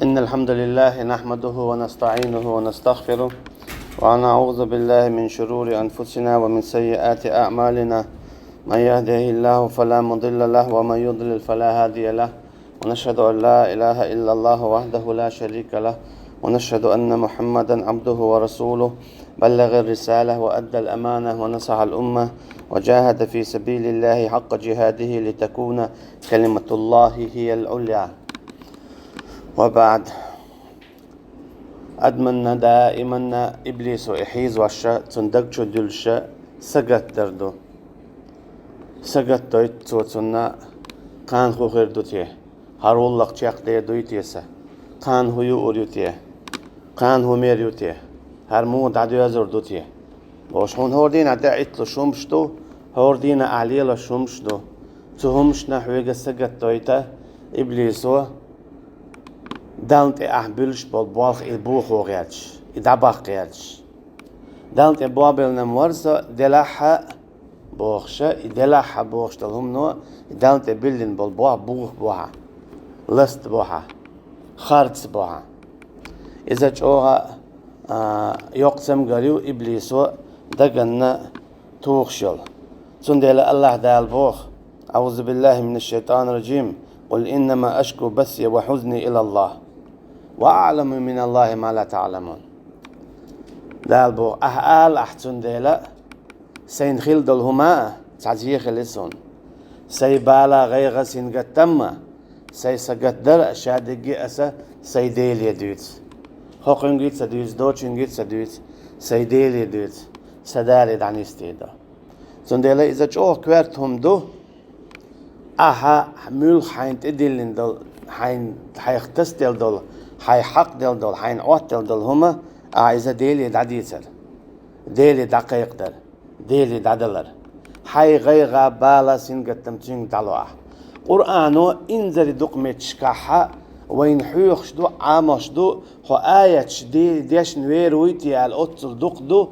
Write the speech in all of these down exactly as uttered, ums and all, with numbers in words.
إن الحمد لله نحمده ونستعينه ونستغفره، ونعوذ بالله من شرور أنفسنا ومن سيئات أعمالنا. من يهده الله فلا مضل له، ومن يضلل فلا هادي له. ونشهد أن لا إله إلا الله وحده لا شريك له، ونشهد أن محمدا عبده ورسوله، بلغ الرسالة وأدى الأمانة ونصح الأمة، وجاهد في سبيل الله حق جهاده لتكون كلمة الله هي العليا. وبعد. Адамна даиманна иблисо и хьийзош, цун даг чу дуьллуш сагатдар ду. Сагатдойту цо цунна: «Кхана хӀун хир ду те? ХӀара гӀуллакх чекхдер дуй те сан? Кхана хӀун юур ю те? Кхана хӀун мер ю те? ХӀара муха дӀадоьзур ду те?» Бохуш, хьуна хӀора дийнахь тӀеӀитталуш хӀумаш ду, хӀора дийнахь ахь лелош хӀумаш ду. Цу хӀумашна хьоьга сагатдойту иблисо, Далла тӀе ахь буьллуш болу болх и бохо гӀерташ, и дӀабаккха гӀерташ. Далла тӀе бобелнам вара со делахь а бохуша, и делахь а бохуш долу хӀумано и Далла тӀе биллина болу боху боху бохьа, ласт бохьа, харц бохьа. Иза чӀогӀа а, йоккха цамгар ю иблисо даганна тухуш йолу. Цундела Аллаха Дала боху: أعوذ بالله من الشيطان الرجيم. قل إنما أشكو بثي وحزني إلى الله وأعلم من الله ما لا تعلمون. Дала боху: «Ахь ала ахь цундела, сайна хилла долу хӀума а цхьа зен хили суна. Сайн бала, гӀайгӀа, сингаттам а, сайн сагатдар а, шадерриге а аса сайн Деле дуьйцу. ХӀокхуьнга а ца дуьйцу, дочуьнга а ца дуьйцу, сайн Деле дуьйцу, сан Дале дӀанисдийр ду». Цундела иза чӀогӀа коьрта хӀума ду, ахьа муьлхха хьайна тӀедиллина долу, хьайна, хьайх тасделла долу, хьайх хьакъ делла долу, хьайна Ӏоттаделла долу хӀума, ахьа иза Деле дӀадийцар, Деле дӀакхайкхадар, Деле дӀадалар. Хьайн гӀайгӀа, бала, сингаттам цуьнга дӀало ахь. Къуръано инзаре дукха меттигашкахь вайна хьоьхуш ду, Ӏамош ду, хьо аяташ де-, дешна вер вуй те аьлла, оццул дукха ду,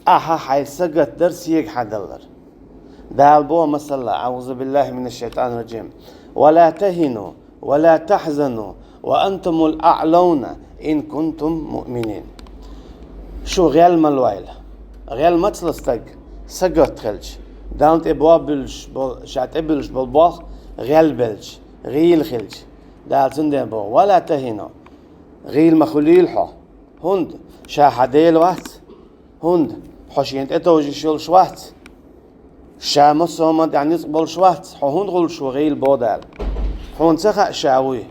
ахьа хьайн сагатдар, сегахьа даллар. Дала боху масала: أعوذ بالله من الشيطان الرجيم. ولا تهنوا ولا تحزنوا وأنتم الأعلون إن كنتم مؤمنين. Шу гӀел ма лойла. ГӀел ма ца ло стаг, сагатта хилча, Далла тӀе бобуьллуш болу, ша тӀебуьллуш болу болх гӀелбелча, гӀийла хилча. Дала цундела боху: ولا تهنوا. ГӀийла ма хуьлийла хьо. ХӀунда? Ша хьан Дела вац. ХӀунда? Хьо шена тӀетовжуш йолуш вац. Ша массо а хӀуманна тӀехь ницкъ болуш вац. Хьо хӀунда хуьлуш ву гӀийла, боху Дала? Хьуна ца хаьа ша вуй?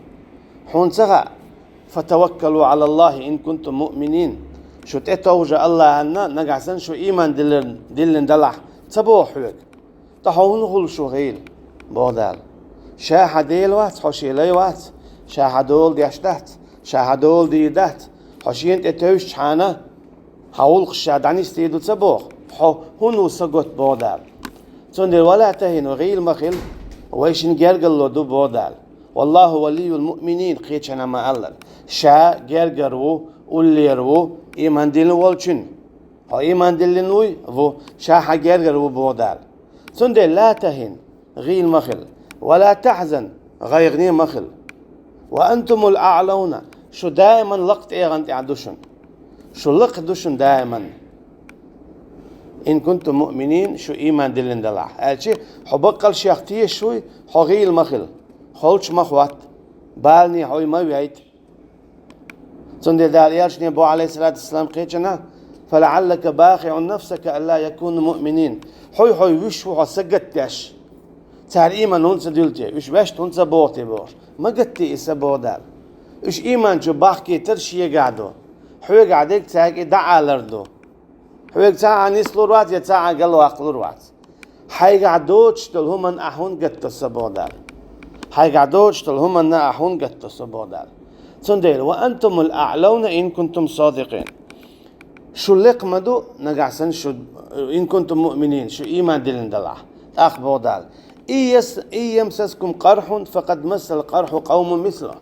Хьуна ца хаьа? فتوكلوا على الله إن كنتم مؤمنين. Шу тӀетовжа Аллахьанна, нагахь санна шу ийман диллина, диллина далахь, ца боху хьоьга? Ткъа хьо хӀунда хуьлуш ву гӀийла, боху Дала. Ша хьан Дела вац, хьо шен лай вац, ша хьан дола деш дац, ша хьан дола дийр дац, хьо шена тӀе тевжчхьана, хьан гӀуллакхаш ша дӀанисдийр ду ца боху, хьо хӀунда ву сагатта, боху Дала. Цундела ولا تهنوا, гӀийла ма хила, вай шина гергарло ду, боху Дала. والله ولي المؤمنين, кхечанхьа ма-аллара. Ша гергара ву, уллера ву, ийман диллина волчун. Хьо ийман диллина вуй? Ву. Ша хьан гергара ву, боху Дала. Цундела لا تهن, гӀийла ма хила. ولا تحزن, гӀайгӀане ма хила. وأنتم الأعلون, шу даиман лакха тӀегӀан тӀехь ду шуна. Шу лакха ду шуна даиман. إن كنتم مؤمنين, шу ийман диллина далахь. Аьлча, хьо баккъал шех тешаш вуй, хьо гӀийла ма хила. Холчу ма хӀотта. Балане хьо ма вейта. Цундела Дала элчане боху, عليه الصلاة والسلام, кхечанхьа: فلعلك باخع نفسك ألا يكونوا مؤمنين. Хьой-хьой вуьш ву хьо сагатдеш, цара ийман хӀунда ца дуьллу те, уьш ваьшта хӀунда ца боху те бохуш. Ма гатде и са, боху Дала. Уьш ийман чу бахкийтар шегахь ду. Хьоьгахь дерг цаьрга и дӀаалар ду. Хьоьга цхьа а нислур вац, я цхьа а галваккхалур вац. Хьайгахь доцуш долу хӀуманна ахь хӀунда гатдо со, боху Дала? Хьайгахь доцуш долу хӀуманна ахь хӀунда гатдо со, боху Дала? Цундела: وأنتم الأعلون إن كنتم صادقين. Шу лекха ма ду, нагахь санна шу, إن كنتم مؤمنين, шу ийман диллина далахь. ТӀаккха боху Дала: إن يس-، إن يمسسكم قرح فقد مس القرح قوم مثله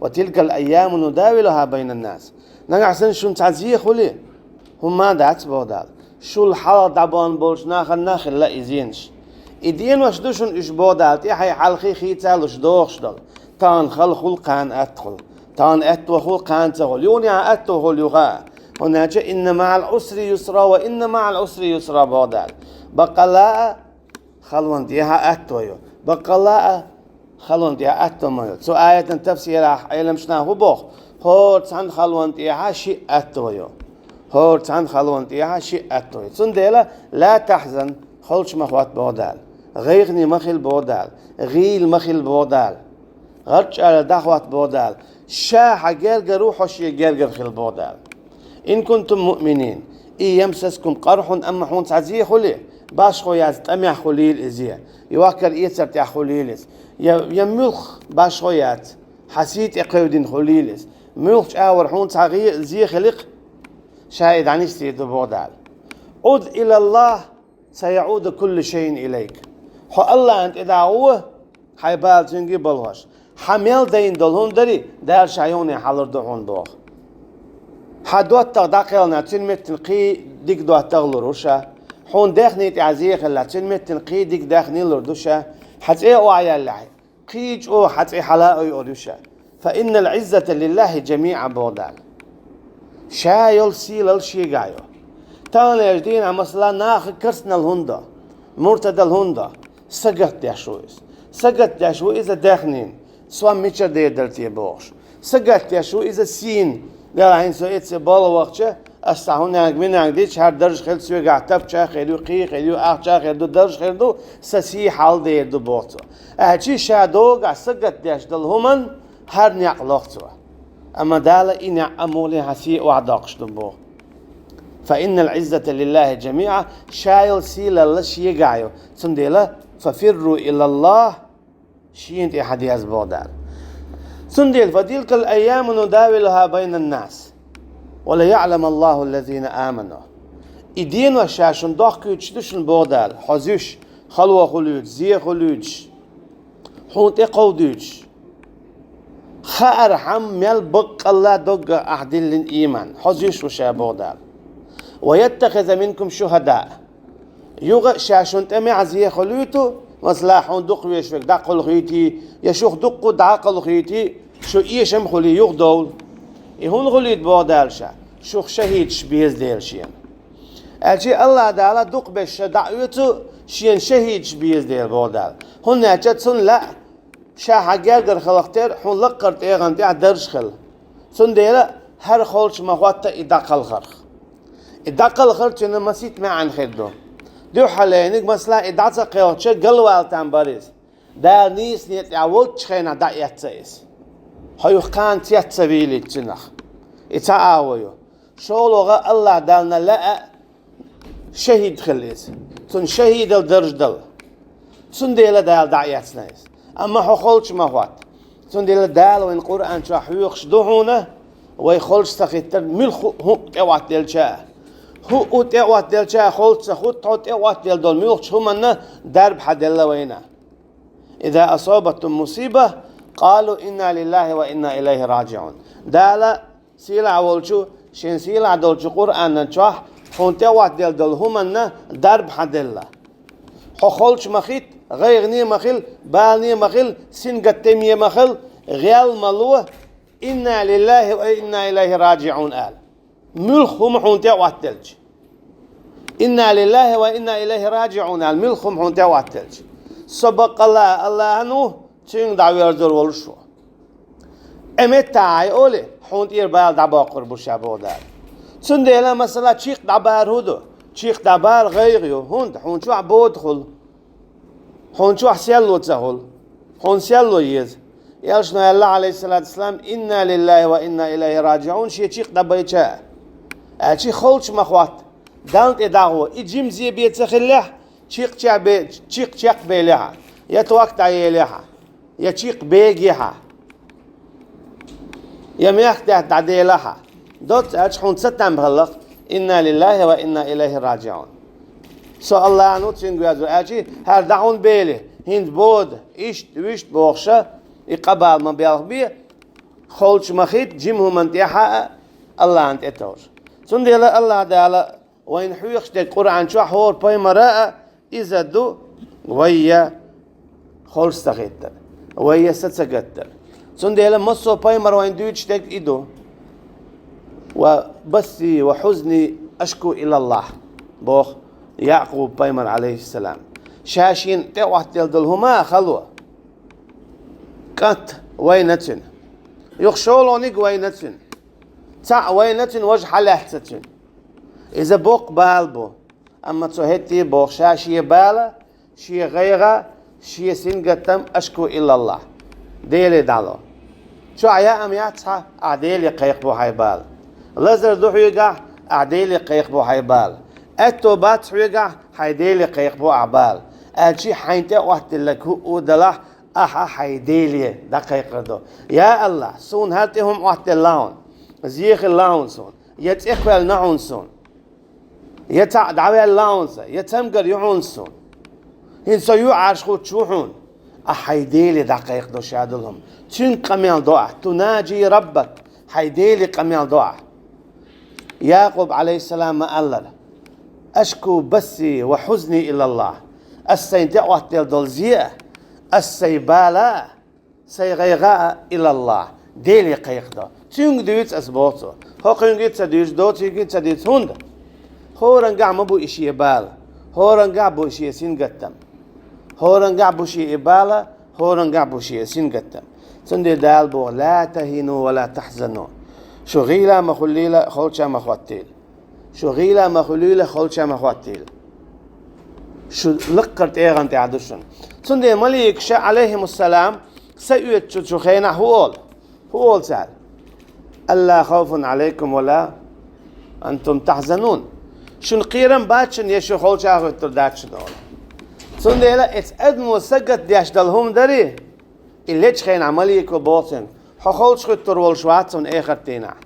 وتلك الأيام نداولها بين الناس. Нагахь санна шуна цхьа зе хуьлий, хӀумма а дац, боху Дала. Шул хьалха дӀабахна болчу нахана а хилла и зенаш. И денош ду шуна уьш, боху Дала, тӀаьхье хьалхе хийцалуш дохуш долу. Тахана хала хуьлу, кхана атта хуьлу. Тахана аьттув хул, кхана ца хул. Юха а аьттув хул юха. ХӀунда аьлча, «إن مع العسر يسرا، وإن مع العسر يسرا», боху Дала. Баккъалла а халонна тӀехьа аьттув ю. Баккъалла а халонна тӀехьа аьттув ма ю. Цу аятан тафсирехь Ӏеламнаха хӀун боху? ХӀора цхьана халонна тӀехьа шиъ аьттув ю. ХӀора цхьана халонна тӀехьа шиъ аьттув ю. Цундела, «لا تحزن», холчу ма хӀотта боху Дала. ГӀайгӀане ма хила боху Дала. ГӀийла ма хила боху Дала. ГӀарчӀ аьлла дӀахӀотта боху Дала. Ша хьан гергара ву, хьо шен гергара хила боху Дала. «إن كنتم مؤمنين، إن يمسسكم قرح», амма хьуна цхьа зе хуьлий, башхо яц, тӀамехь хуьлийла и зе. Йохкар-эцар тӀехь хуьлийла иза. Я, я муьлхха башхо яц, хьан сий тӀе кхевдина хуьлийла иза. Муьлххачу агӀор хьуна цхьа гӀе-, зе хили-кх, ша и дӀанисдийр ду боху Дала. «عد إلى الله، سيعود كل شيء إليك». Хьо АллахӀана тӀе дӀагӀо, хьайн бала цуьнга балхош. Хьан мел дайна долу хӀума дарий, Дала ша юххе хьалур ду хьуна боху. Хьан доттагӀа дӀакхелхина, цуьнан меттана кхин дика доттагӀа лур ву ша. Хьуна даьхни тӀехь зе хилла, цуьнан меттана кхин дика даьхни лур ду ша. Хьан цӀе а охьаяьллехь, кхин чӀогӀа хьан цӀе хьала а ойур ю ша. «فإن العزة لله جميعا», боху Дала. Ша йолу сийлалла шегахь ю. Таханлерчу дийнахь, масала, нахе керстаналла хӀунда до, муртадалла хӀунда до? Сагатдеш ву иза. Сагатдеш ву иза даьхнина, со мичара дер дара те бохуш. Сагатдеш ву иза сийна. Делахь хӀинца со эцце болх вахча, ас цхьа хӀуннега-миннега дича, хӀара дарж хила соьгахь тапча а хир ю, кхин а хир ю, ахча а хир ду, дарж хир ду, сан сий хьалдер ду боху цо. Аьлча ша догахь сагатдеш долу хӀуманна хӀара некъ лоху цо. Амма Дала и некъ а муха ле хьан сий охьадоккхуш ду боху. «فإن العزة لله جميعا», ша йолу сийлалла шегахь ю. Цундела, «ففروا إلى الله», шена тӀе хьан деза боху Дала. Цундела, «وتلك الأيام نداولها بين الناس، وليعلم الله الذين آمنوا». И денош ша шуна дохкуьйтуш ду шуна боху Дала, хьо зуьйш, хало хуьлуьйтуш, зе хуьлуьйтуш, хьуна тӀе кховдуьйтуш. Хаархьама мел баккъалла доггах ахь диллина ийман, хьо зуьйш ву ша боху Дала. «ويتخذ منكم شهداء». Юха а ша шуна тӀе мегӀ зе хуьлуьйту, масала, хьуна дукха везаш верг дӀакхалхийтий, я шух дуккха а дӀакхалхийтий, шу эшам хуьлий юхадовла. И хӀунда хуьлуьйту боху Дала ша? Шух шахӀидаш беза дела шена. Аьлча АллахӀ Дала дукха беш ша дӀа а оьцу, шена шахӀидаш беза дела боху Дала. ХӀунда аьлча цунна лаьа, ша хьан гергара хиларх терра, хьуна лаккхара тӀегӀан тӀехь дарж хила. Цундела хӀара холчу ма хӀотта и дӀакхалхарх. И дӀакхалхар цуьнан масийтта маьӀна хир ду. Дуьххьалайниг, масала, и дӀа ца кхелхича, галвала там бара иза. Дала нийсане тӀехь волчу хенахь дӀаэцна иза. Хьо юха кхана цец ца вийлийта цуьнах. И цхьа агӀо ю. ШолгӀа, АллахӀ Далла лаьа шахӀид хила иза. Цунна шахӀидал дарж дала. Цундела Дала дӀаэцна иза. Амма хьо холчу ма хӀотта. Цундела Дала вайн Къуръан чохь хьоьхуш ду хьуна, вай холчу ца хӀиттар муьлхха а хӀуъа тӀеӀоттаделча а. ХӀуъа тӀеӀоттаделча а холчу ца хӀутту хьо, тӀеӀоттаделла долу муьлххачу хӀуманна дарба хьан делла вайна. «إذا أصابتهم مصيبة قالوا إنا لله وإنا إليه راجعون». Дала сийлахь волчу, шен сийлахь долчу Къуръанан чохь хьуна тӀеӀоттаделла долу хӀуманна дарба хьан делла. Хьо холчу ма хӀитта, гӀайгӀане ма хила, балане ма хила, сингаттаме ма хила, гӀел ма ло, «إنا لله وإنا إليه راجعون» ала. Муьлхха хӀума хьуна тӀеӀоттаделча. «إنا لله وإنا إليه راجعون» ала, муьлхха хӀума хьуна тӀеӀоттаделча. Со баккъалла а АллахӀан ву, цуьнга дӀаверзор волуш ву. Э, меттахь хьайн олий, хьуна тӀера бала дӀабоккхур бу ша боху Дала. Цундела, масала, чикх дӀабар хӀун ду? Чикх дӀабар гӀайгӀа ю, хӀунда хьуна чохь бода хуьлу. Хьуна чохь серло ца хуьлу. Хьуна серло еза. Элчано аьлла, Ӏалайхиссалату вассалам: «إنا لله وإنا إليه راجعون», шен чикх дӀабайча а. Аьлча холчу ма хӀотта. Далла тӀе дӀагӀо. И жимзе бен ца хиллехь, чикх чекхбе-, чикх чекхбелехьа, я ток дӀаелехьа, я чикх бегехьа, я мехкдаьтта дӀаделахьа. Доцца аьлча хьуна ца там хиллакх: «إنا لله وإنا إليه راجعون». Со АллахӀан ву, цуьнга верзор ву аьлча, хӀара дӀа хьуна бели, хӀинца бода, иштта, вуьшта бохуша, и къа-бала ма белхбе, холчу ма хӀитта, жима хӀуманна тӀехьа а АллахӀана тӀетовжа. Цундела АллахӀ Дала вайна хьоьхуш дерг Къуръан чохь хӀора пайхамара а иза ду, вай я холчу ца хӀиттар, вай я са ца гаттар. Цундела массо а пайхамар вайна дуьйцуш дерг и ду. «Ва басси ва хьузни ашку илаллахӀ», боху Якъуб пайхамар, алейхиссалам. Ша шена тӀе а Ӏоттаделла долу хӀума а хало. КӀант вайна цуьнан. Юха шолгӀаниг вайна цуьнан. Цхьаъ вайна цуьнан, важа хьалаьцна цуьнан. Иза боккха бала бу. Амма цо хӀетте а боху ша шен бала, шен гӀайгӀа, шен сингаттам ашку илаллахӀ. Деле дӀало. Чохь яа ма яц хьан, ахь Деле кхайкхабо хьайн бала. Лазар ду хьоьгахь, ахь Деле кхайкхабо хьайн бала. Аьтто бац хьоьгахь, хьайн Деле кхайкхабо ахь бала. Аьлчи хьайна тӀе а Ӏоттаделларг хӀуъу далахь, ахьа хьайн Деле дӀакхайкхар ду. Я АллахӀ, суна хӀара тӀе хӀума Ӏоттаделла хьуна, зе хилла хьуна суна, я цӀе кхоьллина хьуна суна. Я цхьаъ дӀаваьлла хьуна сан, я цамгар ю хьуна суна. ХӀинца со юьхьӀаьржа хуттуш ву хьуна. Ахьа хьайн Деле дӀакхайкхадо ша долу хӀума. Цуьнга къамел до ахь. Тунаджи раббак. Хьайн Деле къамел до ахь. Якъуб, алейхиссалам, ма-аллара: «Ашку басси ва хьузни илаллахӀ». Ас сайн тӀе Ӏоттаделла долу зе а, ас сайн бала а, сайн гӀайгӀа а илаллахӀ, Деле кхайкхадо. Цуьнга дуьйцу ас, боху цо. ХӀокхуьнга ца дуьйцу, доцуьнга ца дуьйцу. ХӀунда? ХӀорангахь ма бу и шен бала, хӀорангахь бу и шен сингаттам. ХӀорангахь бу шен и бала, хӀорангахь бу шен сингаттам. Цундела Дала боху: «Ла тахину ва ла тахзану». Шу гӀийла ма хуьлийла, холча ма хӀоттийла. Шу гӀийла ма хуьлийла, холча ма хӀоттийла. Шу лакхара тӀегӀан тӀехь ду шуна. Цундела маликаша, алейхимуссалам, са оьцучу хенахь хӀун олу? ХӀун олу цара? «Алла хавфун алейкум ва ла антум тахзанун». Шуна кхерам бац шуна, я шу холча а хӀуьттур дац шуна олу. Цундела эцу адамо сагатдеш долу хӀума дарий, и лечу хенахь малико боху цуьнга: «Хьо холчахӀуьттур волуш вац хьуна эхарт дийнахь».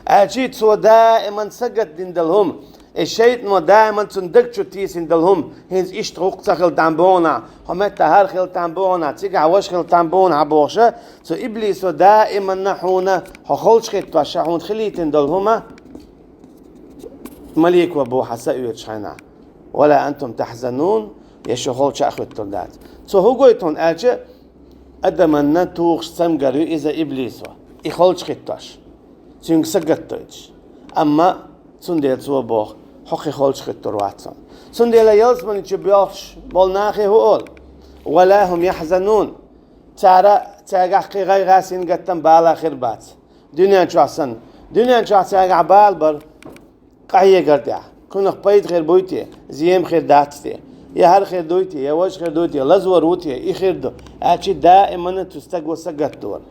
Аьлчи цо даиман сагатдина долу хӀума, и шайтано даиман цунна даг чу тийсина долу хӀума, хӀинца иштта гӀуллакх ца хила там боху нах, хьо метта хӀара хила там боху нах, цигахь важа хила там боху нах бохуша, цу иблисо даиманна хьуна хьо холчахӀиттош ша хьуна хилийтина долу хӀума, малико боху хьан са оьцуш хьайна: «Ва ла антум тахзанун», я шу холча а хӀуьттур дац. Цо хӀун гойту хьуна аьлча, адаманна тухуш цамгар ю иза иблисо, и холчахӀиттош, цуьнга сагатдойтуш. Амма цундела цо боху: «Хьо кхин холчахӀуьттур вац хьуна». Цундела ялсамани чу боьлхуш болу нахе хӀун олу? «Ва ла хӀум яхзанун». Цара, цаьргахь кхин гӀайгӀа, сингаттам, бала хир бац. Дуьнен чохь санна. Дуьнен чохь цаьргахь бала бара, къахьегар тӀехь. Кхунах пайда хир буй те, зема хир дац те? Я хӀара хир дуй те, я важа хир дуй те, лазор ву те, и хир ду. Аьлчи даиманна цу стаго сагатдора.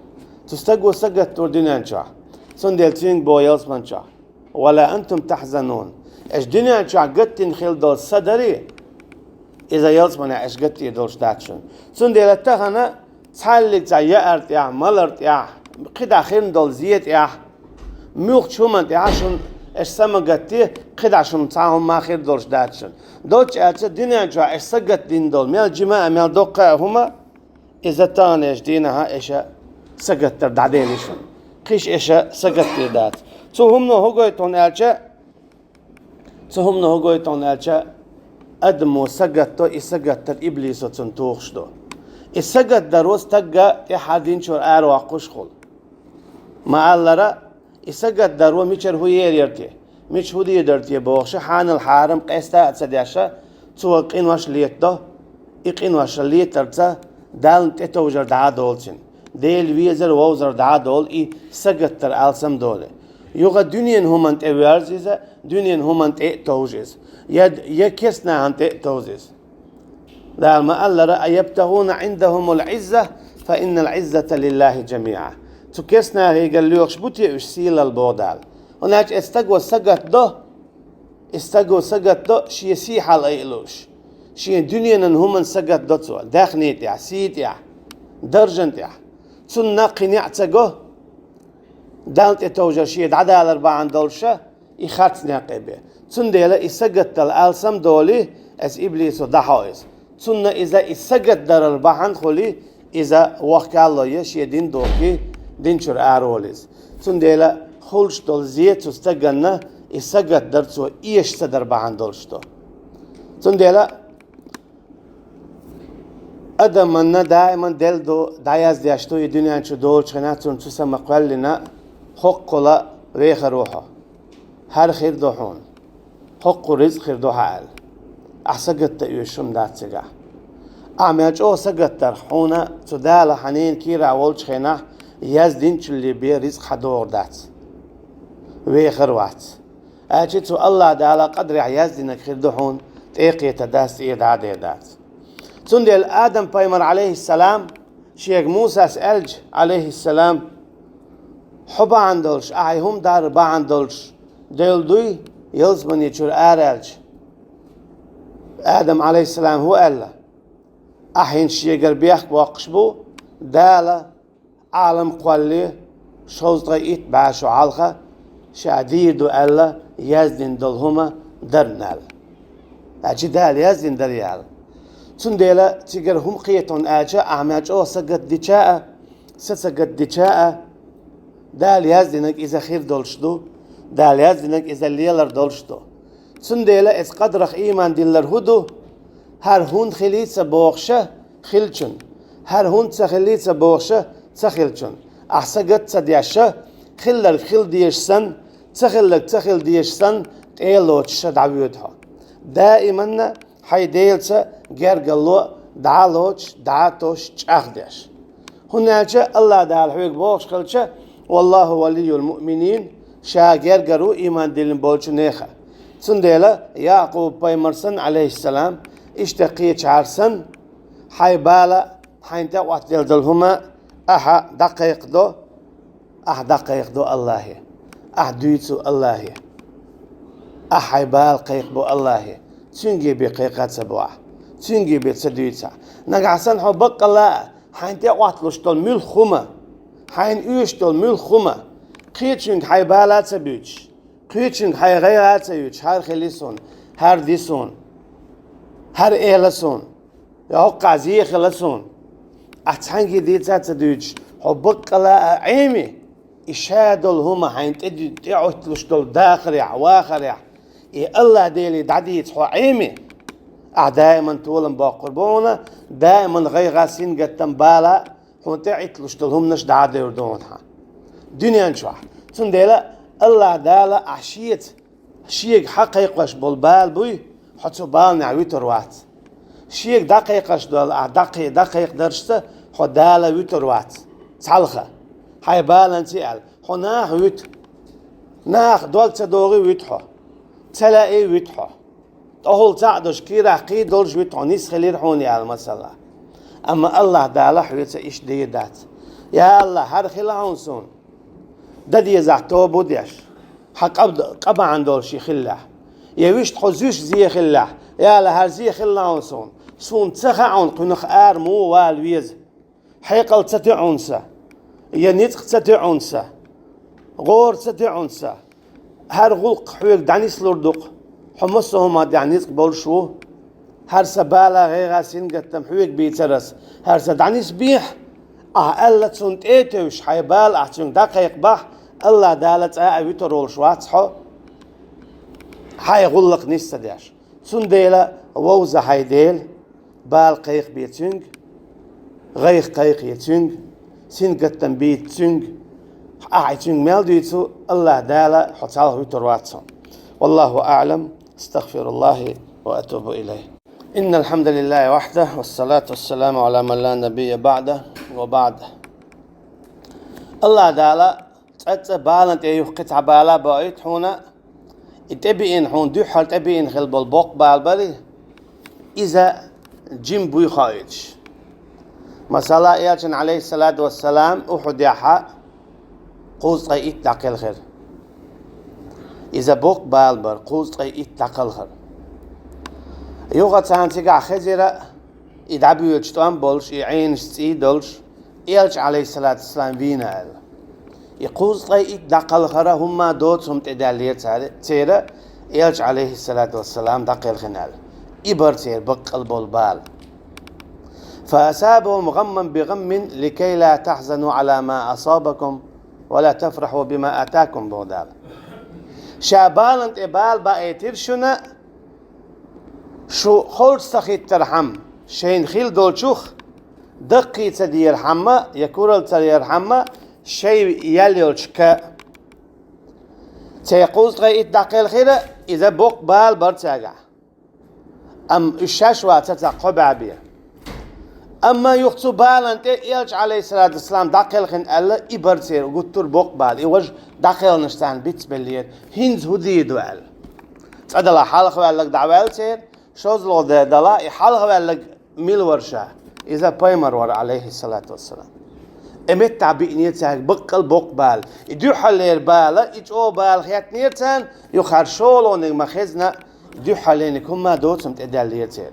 Цу стаго сагатдора дуьнен чохь. Цундела цуьнга боху ялсаман чохь: «Ва ла антум тахзанун». Аша дуьнен чохь гатдина хила долу са дарий, иза ялсаманехь аша гатдийр долуш дац шуна. Цундела тахана цхьаллиг цхьа яар тӀехь, малар тӀехь, кхидӀа хирна долу зе тӀехь, муьлххачу хӀуман тӀехь шуна аша са ма гатде, кхидӀа шуна цхьа хӀума хир долуш дац шуна. Доцчу аьлча, дуьнен чохь аша сагатдина долу мел жима а, мел доккха а хӀума, иза таханлерчу дийнахьа аша сагатдар дӀадели шуна. Кхиш аша сагатдийр дац. Цу хӀумано хӀун гойту хьуна аьлча, Цу хӀумано хӀун гойту хьуна аьлча, адамо сагатдо, и сагатдар иблисо цунна тухуш ду. И сагатдаро стагга тӀаьххьара дин чуьра араваккхуш хуьлу. Ма-аллара, и сагатдаро мичара хӀун ер яра те? Мича хӀун дийр дара те бохуша, хьанал-хьарам къаста а ца деш, цо къинош летадо, и къинош летарца Далла тӀетовжар дӀа а долу цуьнан. Дела везар, вовзар дӀа а долу и сагатдар алсам долий. Юха дуьненан хӀуманна тӀе воьрзу иза, дуьненан хӀуманна тӀе а товжу иза. Я, я керстанашна тӀе а товжу иза. Дала ма-аллара: «АйябтагӀуна Ӏиндахумул Ӏизза, фа иннал Ӏиззата лиллахӀи жамиӀа». Цу керстанашкара лоьхуш бу те уьш сийлалла, боху Дала. ХӀунда аьлча и стаго сагатдо, и стаго сагатдо шен сий хьалаайалуш. Шен дуьненан хӀуманна сагатдо цо, даьхни тӀехь, сий тӀехь, даржана тӀехь. Цунна кхин неӀ ца го, Далла тӀетовжар шен дӀадалар бахьана долуша, и харц некъ бен. Цундела и сагатдала алсам долий, иза иблисо дӀахьо иза. Цунна иза и сагатдарал бахьана хуьлий, иза вохкалло е шен дин дохкий, дин чуьра араволу иза. Цундела хуьлуш долу зе цу стаганна, и сагатдар цо эша ца дар бахьана долуш ду. Цундела Адаманна даиман делла ду, дӀаяздеш ду и дуьнен чу долчу хенахь, цунна цу сама кхоьллина, хӀоккхула вехар ву хьо. ХӀара хир ду хьуна. ХӀоккхул ризкъ хир ду хьан аьлла. Ахьа сагатдан оьшуш хӀума дац цигахь. Ахьа мел чӀогӀа сагатдарх, хьуна цу Дала хьан ненан кийрахь волчу хенахь яздинчул бен ризкъ хьан догӀур дац. Вехар вац. Аьлча цу АллахӀ Дала къадарехь яздинарг хир ду хьуна, тӀекхета дац, тӀера дӀа а дер дац. Цундела Адам-пайхамар, Ӏалайхиссалам, шега Мусас аьлча, Ӏалайхиссалам, хьо бахьана долуш, ахьа и хӀума дар бахьана долуш, девлла дуй ялсамани чуьра ара аьлча. Адам, Ӏалайхиссалам, хӀун аьлла? Ахьа хӀинца шегара бехк боккхуш бу, Дала Ӏалам кхоллале, шовзткъе итт бӀе шо хьалха, ша дийр ду аьлла, яздина долу хӀума дарна аьлла. Аьлча Дала яздина дара аьлла. Цундела цигара хӀума кхета хьуна аьлча, ахьа мел чӀогӀа сагатдича а, са сагатдича а, Дала яздинарг иза хир долуш ду, Дала яздинарг иза лелар долуш ду. Цундела эцу къадарах ийман диллар хӀун ду? ХӀара хӀунда хилийца бохуша, хилчун. ХӀара хӀунда ца хилийца бохуша, ца хилчун. Ахьа сагат ца деш ша, хилларг хила дезаш санна, ца хилларг ца хила дезаш санна, тӀе а лоцуш ша дӀавоьду хьо. Даиманна хьайн Делаца гергарло дӀа а лоцуш, дӀа а тосуш, чӀагӀдеш. ХӀунда аьлча АллахӀ Дала хьоьга бохуш хилча: «Валлаху валийюл муъминин», ша гергара ву ийман диллина болчу нехан. Цундела Якъуб-пайхамар санна, Ӏалайхиссалам, иштта кхечахьара санна, хьайн бала, хьайна тӀеӀоттаделла долу хӀума ахьа дӀакхайкхадо, ахьа дӀакхайкхадо АллахӀе, ахьа дуьйцу АллахӀе, ахьа хьайн бала кхайкхабо АллахӀе, цуьнга бен кхайкха а ца бо ахьа, цуьнга бен ца дуьйцу ахьа. Нагахь санна хьо баккъалла а, хьайна тӀеӀотталуш долу муьлхха хӀума, хьайна оьшуш долу муьлхха хӀума, кхечуьнга хьайн бала а ца буьйцуш, кхечуьнга хьайн гӀайгӀа а ца юьтуш, хӀара хили суна, хӀара ди суна, хӀара эла суна, я хӀокхахь зе хила суна, ахьа цхьаьнгге дийца а ца дуьйцуш, хьо баккъалла а Ӏеми, и ша долу хӀума хьайна тӀе ду-, тӀеӀотталуш долу дахарехь, вахарехь, и АллахӀ Деле дӀадийца хьо Ӏеми, ахьа даиман толам боккхур бу хьуна, даиман гӀайгӀа, сингаттам, бала, хьуна тӀеӀитталуш долу хӀуманаш дӀа а девр ду хьуна хьан дуьнен чохь. Цундела АллахӀ Дала ахьа Шеца, Шега хьан кхайкхош болу бала буй, хьо цу баланехь вуьтур вац. Шега дӀакхайкхош долу ахьа дӀакхай-, дӀакхайкхадаршца хьо Дала вуьтур вац. Цхьалха. Хьайн баланца аьлла, хьо наха вуьту. Наха дог ца догӀий вуьту хьо. Ца лаьий вуьту хьо. ТӀехула цхьаъ долуш, кийрахь кхий долуш вуьту хьо, нис хилира хьуна аьлла, масала. Амма АллахӀ Дала хьоьца иштта дийр дац. Я АллахӀ, хӀара хила хьуна суна. Дан дезахь тоба деш, хьан къа-, къа бахьана долуш и хиллехь. Я вуьшта хьо зуьйш зе хиллехь, я АллахӀ, хӀара зе хила хьуна суна. Суна ца хаьа хьуна кхунах ара муха вала веза. Хьекъал ца тоьу хьуна сан, я ницкъ ца тоьу хьуна сан, гӀора ца тоьу хьуна сан. ХӀара гӀуллакх хьоьга дӀанислур ду-кх, хьо массо а хӀуманна тӀехь ницкъ болуш ву. ХӀара сан бала, гӀайгӀа, сингаттам хьоьга бийцар ас, хӀара сан дӀанисбехьа, ахьа аьлла цунна тӀе а тевжаш, хьайн бала ахьа цуьнга дӀакхайкхабахь, АллахӀ Дала цкъа а вуьтур волуш вац хьо, хьайн гӀуллакх нис ца деш. Цундела вовза хьайн Дела, бала кхайкхабе Цуьнга, гӀайгӀа кхайкхае Цуьнга, сингаттам бийца Цуьнга, ахьа Цуьнга мел дуьйцу, АллахӀ Дала хьо цхьалха вуьтур вац хьуна. والله أعلم، أستغفر الله وأتوب إليه. إن الحمد لله وحده، والصلاة والسلام على من لا نبي بعده، وبعد. АллахӀ Дала цкъа-цкъа баланна тӀе юха кхин цхьа бала а боуьйту хьуна, и тӀебеана хьуна, дуьххьара тӀебеана хилла болу боккха бала барий, иза жима буй хоуьйтуш. Масала, Элчанна, Ӏалайхиссалату вассалам, Ухьудехь кхузткъе итт дӀакхелхира. Иза боккха бала бара, кхузткъе итт дӀакхалхар. Юха царна цигахь хезира, и дӀабоьдуш тӀом болуш, и Ӏенаш цӀий долуш, Элча, Ӏалайхиссалату вассалам, вийна аьлла. И кхузткъе итт дӀакхалхара хӀумма доцу хӀума тӀедаьллера цара, церан Элча, Ӏалайхиссалату вассалам, дӀакхелхина аьлла. И бара церан баккъал болу бала. فأصابهم غما بغم لكي لا تحزنوا على ما أصابكم ولا تفرحوا بما آتاكم, боху Дала. Ша баланна тӀе бала баийтира шуна, шу хоржа ца хӀиттархьама, шайна хилла долчух даккхий ца дера хӀама я куралла ца дера хӀама шоай ял йолча кӀа. Церан кхузткъе итт дӀакхелхира, иза боккха бала бара цаьргахь. Амма уьш шаьш вац цхьа кхо бӀаьбе. Амма юха цу балан тӀе Элча, Ӏалайхиссалату вассалам, дӀакхелхина аьлла, и бара церан гуттар а боккха бала, и важа дӀакхелхинарш царна бицбеллера, хӀинца хӀун дийр ду аьлла. Цкъа-делахь хьалхаваьлларг дӀаваьлла церан, шозлагӀа де-, делахь, и хьалхаваьлларг мила вара ша? Иза пайхамар вара, Ӏалайхиссалату вассалам. И меттахь биънера цаьрга баккъал боккха бала. И дуьххьарлера бала, и чӀогӀа бала хетнера царна, юха хӀара шолгӀаниг ма хезна, дуьххьарлениг хӀумма доцам тӀедаьллера церан.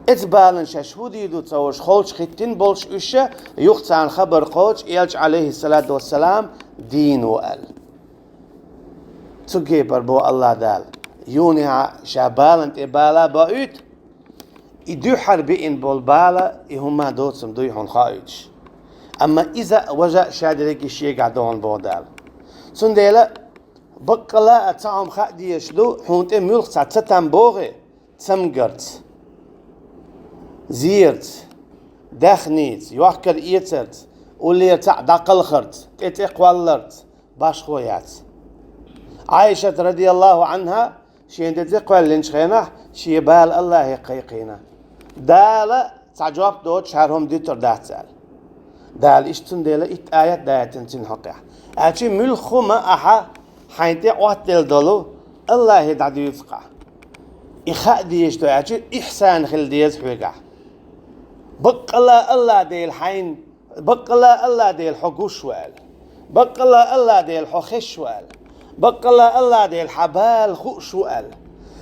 Эцу балан шаьш хӀун дийр ду ца хууш, холчахӀиттина болуш уьш, юха царна хабар кхочуш, Элча, Ӏалайхиссалату вассалам, дийна ву аьлла. Цу кепара боху АллахӀ Дала: юьхьанца ша балан тӀе бала боуьйту, и дуьххьара биъна болу бала, и хӀумма доцам дуй хьуна хоуьйтуш. Амма иза а, важа а шадерриге шегахь ду хьуна, боху Дала. Цундела баккъала а цхьа хӀума хаа дезаш ду, хьуна тӀе муьлхха цхьа цатам богӀий: цамгарца, зерца, даьхница, йохкар-эцарца, уллера цхьаъ дӀакхалхарца, тӀе цӀе кхолларца, башхо яц. Ӏайшат, радияллаху Ӏанха, шен де цӀе кхоьллинчу хенахь, шен бала АллахӀе кхайкхийна. Дала цхьа жоп доцуш хӀара хӀума дуьтур дац аьлла. Дала иштта цундела итт аят даийтина цуьнан хьокъехь. Аьлча муьлхха хӀума ахьа хьайна тӀе Ӏоттаделла долу АллахӀе дӀадуьйцу-кх ахь. И хаа дезаш ду аьлча, ихьсан хила деза хьоьгахь. Баккъала АллахӀ Дела хьайна, баккъала АллахӀ Дела хьо гуш ву аьлла. Баккъала АллахӀ Дела хьо хезаш ву аьлла. Баккъала АллахӀ Дела хьан бала хууш ву аьлла.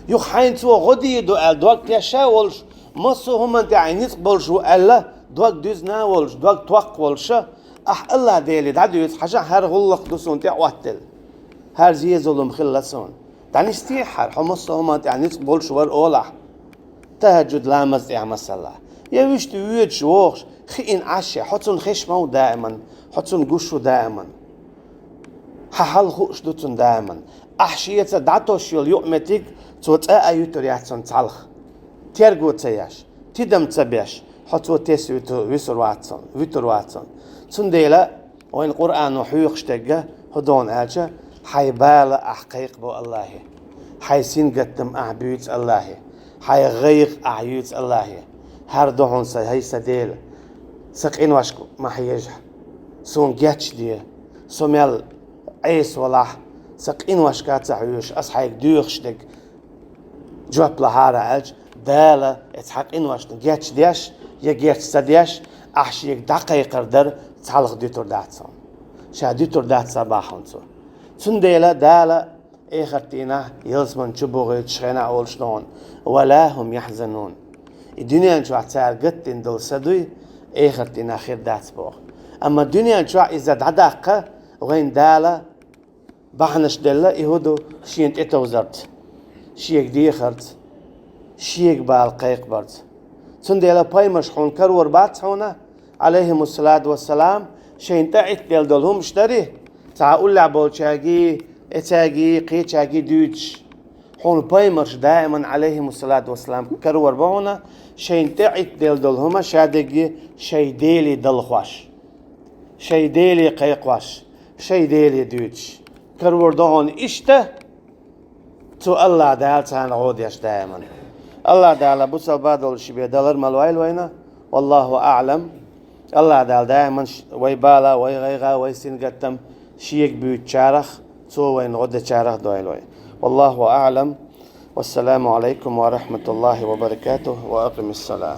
Юха хьайна Цо гӀо дийр ду аьлла дог тешна а волуш, массо а хӀуманна тӀехь ницкъ болуш ву аьлла, дог дуьзна а волуш, дог токкха волуш, ахь АллахӀ Деле дӀадуьйцу: хьажахь, хӀара гӀуллакх ду суна тӀе Ӏоттаделла. ХӀара зе-зулам хилла суна. ДӀанисде хьара, хьо массо а хӀуманна тӀехь ницкъ болуш вара олахь. ТахӀажжуд ламаз тӀехь, масала. Я вуьшта воьдуш, вогӀуш, хиъна Ӏаш я, хьо цунна хезаш ма ву даиман, хьо цунна гуш ву даиман. Хьан хьал хууш ду цунна даиман. Ахь шеца дӀатосуш йолу юкъаметтиг Цо цкъа а юьтур яц цунна цхьалха. Терго ца еш, тидам ца беш, хьо Цо тесна вуьту-, вуьсур вац цунна, вуьтур вац цунна. Цундела вайна Къуръано хьоьхуш дерг хӀун ду аьлча, хьайн бала ахь кхайкхабо АллахӀе. Хьайн сингаттам ахь буьйцу АллахӀе. Хьайн гӀайгӀа ахь юьйцу АллахӀе. ХӀара ду хьуна сан, хӀай сан Дела, сан къиношка ма хьежахь. Суна гечде. Со мел Ӏеса валахь, сан къиношка ца хьоьжуш, ас хьайга доьхуш дерг жоп лахьара аьлча, Дала эцу хьан къиношна гечдеш я геч ца деш, ахь Шега дӀакхайкхар дар цхьалха дуьтур дац хьуна. Ша дуьтур дац цхьа бахьана Цо. Цундела Дала эхарт дийнахь ялсамани чу бухуьйтуш хенахь олуш ду хьуна: «Ва ла хӀум яхьзанун». И дуьнен чохь цара гатдина долу са дуй, эхарт дийнахь хир дац боху. Амма дуьнен чохь иза дӀадаккха вайна Дала бахьанаш делла, и хӀун ду, Шена тӀетовзарца, Шега дехарца, Шега бала кхайкхабарца. Цундела пайхамарш хьуна карор бац хьуна, Ӏалайхимуссалату вассалам, шайна тӀаӀиттаделла долу хӀумаш дарий, цхьа уллехь болчаьргий, эцаьргий, кхечаьргий дуьйцуш. Хьуна пайхамарш даиман, Ӏалайхимуссалату вассалам, карор бу хьуна, шайна тӀаӀиттаделла долу хӀума шадерриге шайн Деле далхош, шайн Деле кхайкхош, шайн Деле дуьйцуш. Карор ду хьуна иштта, цу АллахӀ Дала царна гӀо деш даиман. АллахӀ Дала бусалба долуш бен далар ма лойла вайна. ВаллахӀу аӀлам. АллахӀ Дала даиман ш-, вай бала, вай гӀайгӀа, вай сингаттам Шега буьйцучарах, Цо вайна гӀо дечарах дойла вай. ВаллахӀу аӀлам. Вассаламу Ӏалайкум ва рахьматуллахӀи ва баракатухӀ. Ва акъимиссалам.